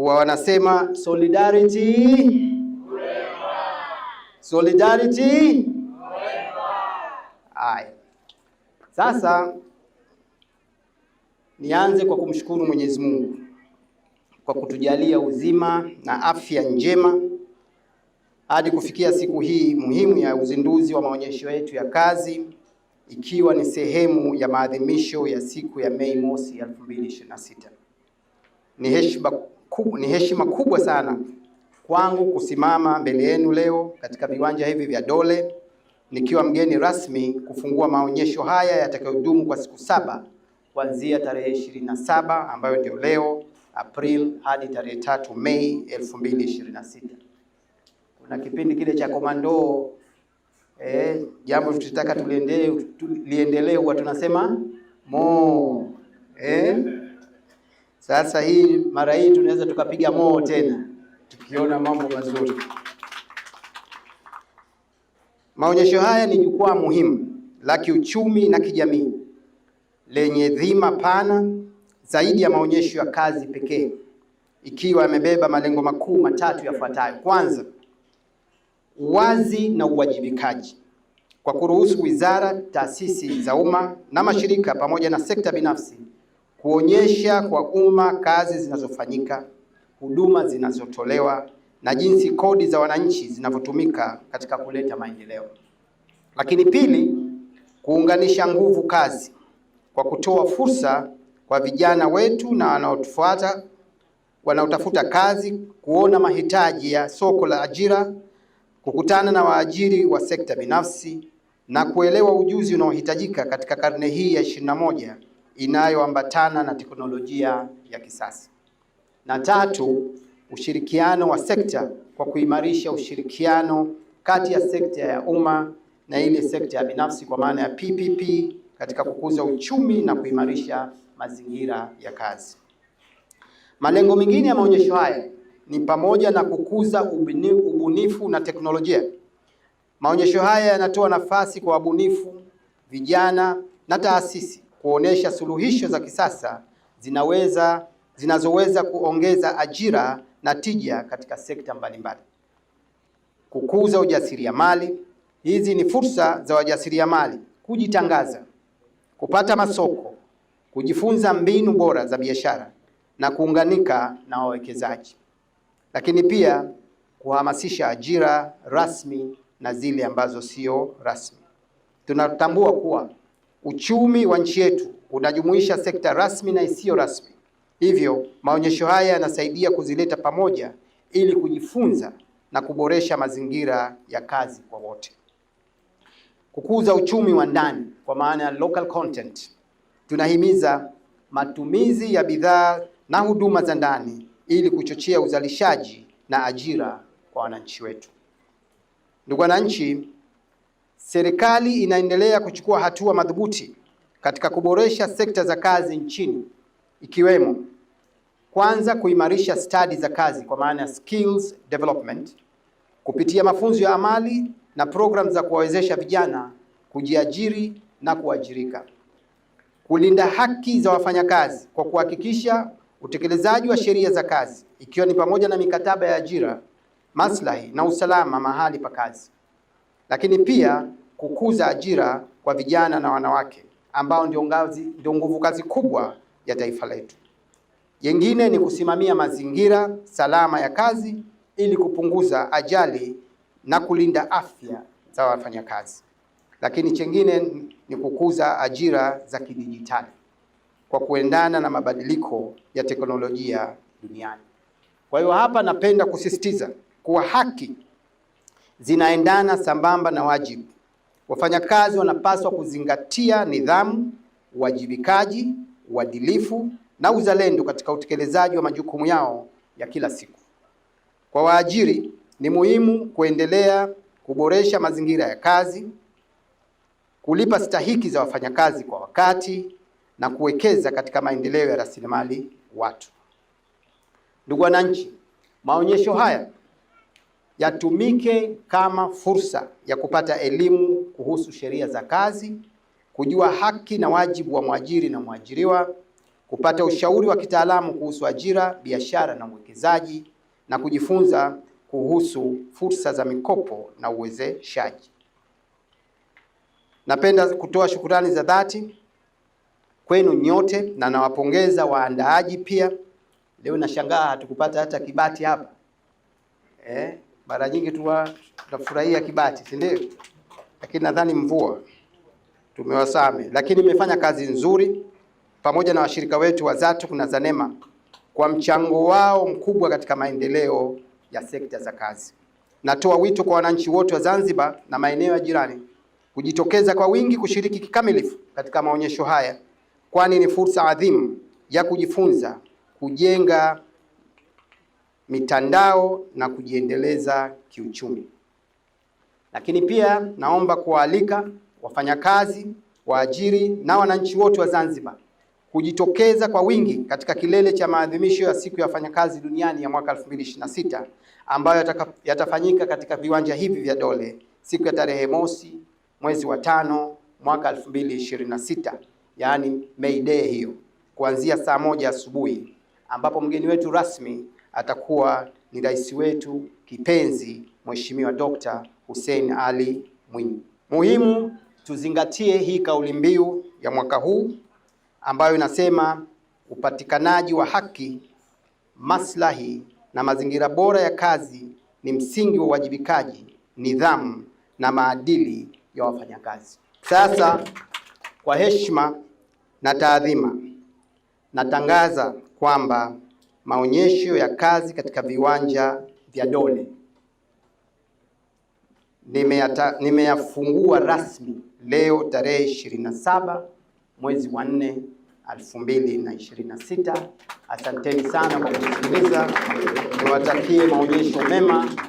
Huwa wanasema solidarity, solidarity. Haya, sasa nianze kwa kumshukuru Mwenyezi Mungu kwa kutujalia uzima na afya njema hadi kufikia siku hii muhimu ya uzinduzi wa maonyesho yetu ya kazi, ikiwa ni sehemu ya maadhimisho ya siku ya Mei Mosi 2026. Ni heshima kubwa sana kwangu kusimama mbele yenu leo katika viwanja hivi vya Dole nikiwa mgeni rasmi kufungua maonyesho haya yatakayodumu kwa siku 7 kuanzia tarehe 27 ambayo ndio leo April hadi tarehe 3 Mei 2026. Kuna kipindi kile cha komando, jambo tutitaka tuliendelee huwa tunasema mo. Sasa hii mara hii tunaweza tukapiga mo tena tukiona mambo mazuri. Maonyesho haya ni jukwaa muhimu la kiuchumi na kijamii lenye dhima pana zaidi ya maonyesho ya kazi pekee, ikiwa yamebeba malengo makuu matatu yafuatayo. Kwanza, uwazi na uwajibikaji kwa kuruhusu wizara, taasisi za umma na mashirika pamoja na sekta binafsi kuonyesha kwa umma kazi zinazofanyika, huduma zinazotolewa na jinsi kodi za wananchi zinavyotumika katika kuleta maendeleo. Lakini pili, kuunganisha nguvu kazi kwa kutoa fursa kwa vijana wetu na wanaotafuta kazi kuona mahitaji ya soko la ajira, kukutana na waajiri wa sekta binafsi na kuelewa ujuzi unaohitajika katika karne hii ya 21 inayoambatana na teknolojia ya kisasa. Na tatu, ushirikiano wa sekta kwa kuimarisha ushirikiano kati ya sekta ya umma na ile sekta ya binafsi kwa maana ya PPP katika kukuza uchumi na kuimarisha mazingira ya kazi. Malengo mengine ya maonyesho haya ni pamoja na kukuza ubunifu na teknolojia. Maonyesho haya yanatoa nafasi kwa wabunifu, vijana na taasisi kuonesha suluhisho za kisasa zinazoweza kuongeza ajira na tija katika sekta mbalimbali. Kukuza ujasiriamali. Hizi ni fursa za wajasiriamali kujitangaza, kupata masoko, kujifunza mbinu bora za biashara na kuunganika na wawekezaji. Lakini pia kuhamasisha ajira rasmi na zile ambazo sio rasmi. Tunatambua kuwa uchumi wa nchi yetu unajumuisha sekta rasmi na isiyo rasmi. Hivyo maonyesho haya yanasaidia kuzileta pamoja ili kujifunza na kuboresha mazingira ya kazi kwa wote. Kukuza uchumi wa ndani kwa maana ya local content. Tunahimiza matumizi ya bidhaa na huduma za ndani ili kuchochea uzalishaji na ajira kwa wananchi wetu. Ndugu wananchi, serikali inaendelea kuchukua hatua madhubuti katika kuboresha sekta za kazi nchini, ikiwemo kwanza, kuimarisha stadi za kazi kwa maana ya skills development kupitia mafunzo ya amali na program za kuwawezesha vijana kujiajiri na kuajirika. Kulinda haki za wafanyakazi kwa kuhakikisha utekelezaji wa sheria za kazi ikiwa ni pamoja na mikataba ya ajira, maslahi na usalama mahali pa kazi. Lakini pia kukuza ajira kwa vijana na wanawake ambao ndio nguvu kazi kubwa ya taifa letu. Jengine ni kusimamia mazingira salama ya kazi ili kupunguza ajali na kulinda afya za wafanyakazi. Lakini chengine ni kukuza ajira za kidijitali kwa kuendana na mabadiliko ya teknolojia duniani. Kwa hiyo hapa napenda kusisitiza kuwa haki zinaendana sambamba na wajibu. Wafanyakazi wanapaswa kuzingatia nidhamu, uwajibikaji, uadilifu na uzalendo katika utekelezaji wa majukumu yao ya kila siku. Kwa waajiri ni muhimu kuendelea kuboresha mazingira ya kazi, kulipa stahiki za wafanyakazi kwa wakati na kuwekeza katika maendeleo ya rasilimali watu. Ndugu wananchi, maonyesho haya yatumike kama fursa ya kupata elimu kuhusu sheria za kazi, kujua haki na wajibu wa mwajiri na mwajiriwa, kupata ushauri wa kitaalamu kuhusu ajira, biashara na uwekezaji na kujifunza kuhusu fursa za mikopo na uwezeshaji. Napenda kutoa shukurani za dhati kwenu nyote na nawapongeza waandaaji pia. Leo nashangaa hatukupata hata kibati hapa. Mara nyingi tunafurahia kibati, si ndio? Lakini nadhani mvua tumewasame, lakini mmefanya kazi nzuri pamoja na washirika wetu wa ZATUK na ZANEMA kwa mchango wao mkubwa katika maendeleo ya sekta za kazi. Natoa wito kwa wananchi wote wa Zanzibar na maeneo ya jirani kujitokeza kwa wingi kushiriki kikamilifu katika maonyesho haya, kwani ni fursa adhimu ya kujifunza, kujenga mitandao na kujiendeleza kiuchumi. Lakini pia naomba kuwaalika wafanyakazi, waajiri na wananchi wote wa Zanzibar kujitokeza kwa wingi katika kilele cha maadhimisho ya siku ya wafanyakazi duniani ya mwaka 2026 ambayo yatafanyika katika viwanja hivi vya Dole siku ya tarehe mosi mwezi wa 5 mwaka 2026, yaani May Day hiyo, kuanzia saa 1 asubuhi, ambapo mgeni wetu rasmi atakuwa ni rais wetu kipenzi Mheshimiwa Dr. Hussein Ali Mwinyi. Muhimu tuzingatie hii kauli mbiu ya mwaka huu ambayo inasema upatikanaji wa haki, maslahi na mazingira bora ya kazi ni msingi wa uwajibikaji, nidhamu na maadili ya wafanyakazi. Sasa kwa heshima na taadhima natangaza kwamba maonyesho ya kazi katika viwanja vya Dole nimeyafungua rasmi leo tarehe 27 mwezi wa 4 2026. Asanteni sana kwa kusikiliza. Niwatakie maonyesho mema.